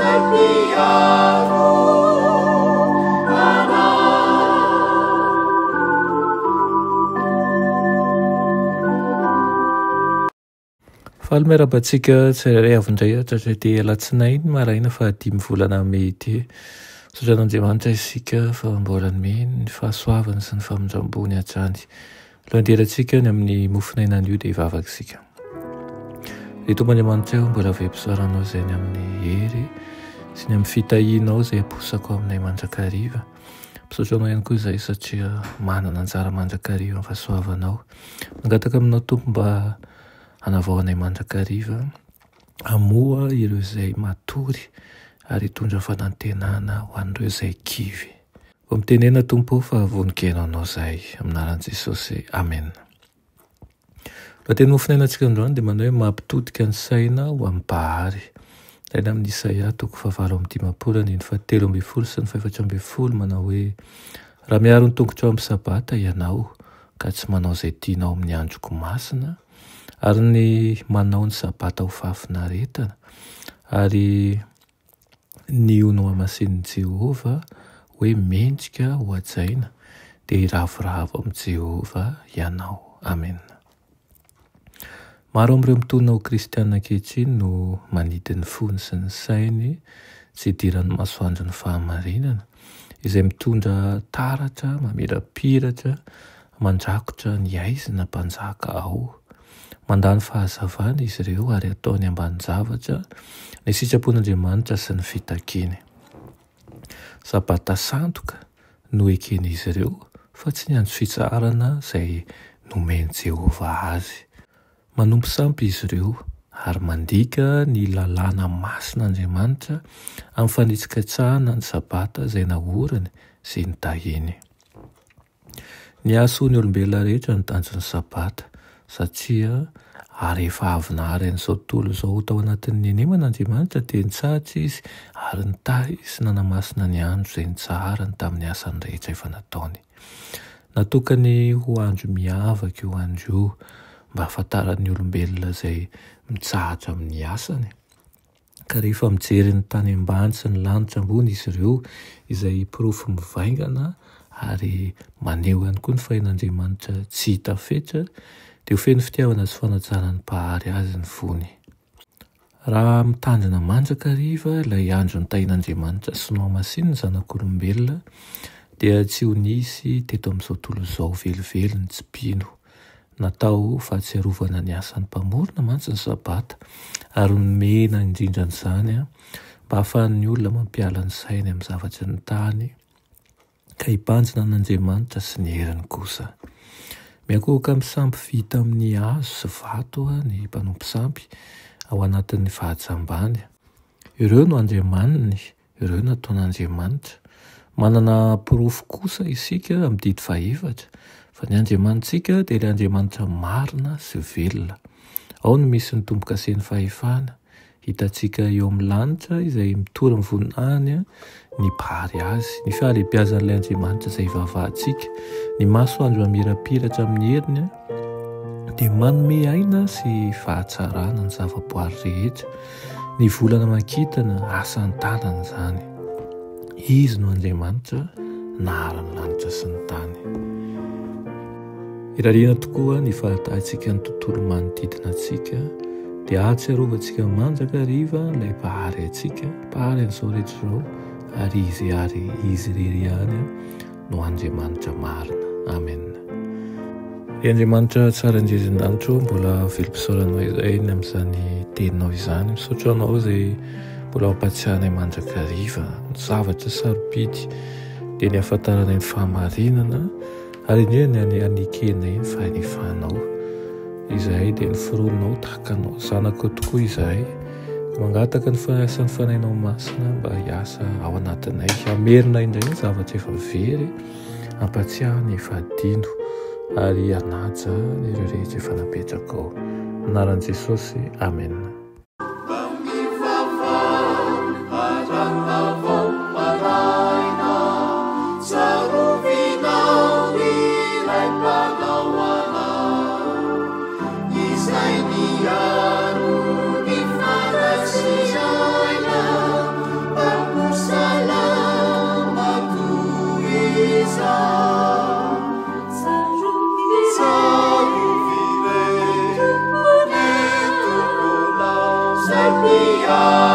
Izay mpiaro anay. Faly miarahaba antsika tsirairay avy indray hatratra ity alatsinainy maraina fahadimy volana mey ity. Misaotra an'Andriamanitra isika fa mbola nomeny ny fahasoavany sy ny famindram-pony hatrany. Alohan'ny hidirantsika ny amin'ny mofon'aina anio dia hivavaka isika. Ry Tompo Andriamanitra ô, mbola velom-pisaoranao izay ny amin'ny hery sy ny amin'ny fitahianao izay aposako aminay mandrakariva. Misaotra anao ihany koa izahay satria manana anjara mandrakariva amin'ny fahasoavanao. Mangataka aminao Tompo mba hanavao anay mandrakariva, hamoha ireo izay matory ary hitondra fanantenana ho an'ireo izay kivy. Vao mitenena Tompo ô fa vonon-kena anao izahay. Amin'ny anaran'i Jesosy. Amena. Raha teny mofonainantsika androany dia manao hoe mampitodika ny saina ho amin'ny Mpahary. Ilaina amin'ny Isaia toko fahavalo amby dimampolo andininy fahatelo ambin'ny folo sy ny fahefatra ambin'ny folo manao hoe raha miaro ny tongotrao amin'ny Sabata ianao ka tsy manao izay tianao amin'ny androko masina ary ny manao ny Sabata ho fahafinaretana ary ny ho nohamasinin'i Jehovah hoe mendrika hohajaina, dia hiravoravo amin'i Jehovah ianao. Amena. Maro amin'ireo mitonona ho kristiana ankehitriny no manidy ny fony sy ny sainy tsy hidiran'ny masoandron'ny fahamarinana, izay mitondra taratra mamirapiratra mandrakotra ny haizina mpanjaka ao. Mandà ny fahazavana izy ireo ary ataony ambanin-javatra ny sitrapon'Andriamanitra sy ny fitakiany. Sabata sandoka no eken'izy ireo fa tsy ny andro fitsaharana izay nomen'i Jehovah azy. Manompo sampy izy ireo ary mandika ny lalàna masin'Andriamanitra amin'ny fanitsikatsahana ny Sabata izay naoriny sy nitahiny. Ny hahasoa ny olombelona rehetra ny tanjon'ny Sabata, satria ary efa avy nahary an'izao tontolo izao tao anatin'ny henemana Andriamanitra dia nitsahatra Izy ary nitahy sy nanamasina ny andro izay nitsaharany tamin'ny asany rehetra efa nataony. Natokany ho andro miavaka io andro io mba hahafantaran'ny olombelona izay mitsahatra amin'ny asany. Ka rehefa mijery ny tany ambany sy ny lanitra ambony izy ireo, izay porofo mivaingana ary maneho ihany koa ny fahin'Andriamanitra tsy hita fetra, dia ho feno fitiavana sy fanajana ny Mpahary azy ny fony. Raha mitandrina mandrakariva ilay andro nitahian'Andriamanitra sy nohamasininy ny zanak'olombelona, dia tsy ho nisy teto amin'izao tontolo izao velively ny tsy mpino. Natao ho fahatsiarovana ny asan'ny Mpamorona mantsy ny Sabata, ary nomena indrindra an'izany mba hahafahan'ny olona mampiala ny sainy amin'ny zavatry ny tany, ka hibanjina an'Andriamanitra sy ny heriny kosa. Miankohoka amin'ny sampy vita amin'ny hazo sy vato ny mpanompo sampy, ao anatin'ny fahajambany. Ireo no andriamaniny, Ireo nataon'Andriamanitra. Manana porofo kosa isika amin'ny didy fahefatra fa ny Andriamanitsika dia ilay Andriamanitra marina sy velona. Ao no misy ny tombokasen'ny fahefana. Hitantsika eo amin'ny lanitra izay mitory ny voninahiny ny Mpahary azy, ny fahalehibiazan'ilay Andriamanitra izay ivavahantsika, ny masoandro mamirapiratra amin'ny heriny dia manome aina sy fahatsarana ny zavaboary rehetra. Ny volana aman-kintana, asan-tanany izany. Izy no Andriamanitra nahary ny lanitra sy ny tany. Irariana tokoa ny fahatahintsika ny tontolo manodidina antsika, dia ahatsiarovantsika mandrakariva ilay Mpahary antsika, Mpahary an'izao rehetra izao, ary Izy ary Izy irery ihany. no Andriamanitra marina. Amen. Ry Andriamanitra tsara indrindra an-danitra ô, mbola velom-pisaorana izahay ny amin'izany teninao izany. Misaotra anao izay mbola mampahatsiahy anay mandrakariva ny zavatra sarobidy dia ny hahafantaranay ny fahamarinana ary indrindra ny hanekenay ny fahefanao. Izahay dia noforoninao tahaka anao, zanakao tokoa izahay. Mangataka ny fiasan'ny Fanahinao Masina mba hiasa ao anatinay, hamerina indray ny zavatra efa very, hampatsiahy ny efa adino, ary hanaja ireo rehetra efa napetrakao. Anaran'i Jesosy, Amena. Izay niaro ny fanahy sy aina. are.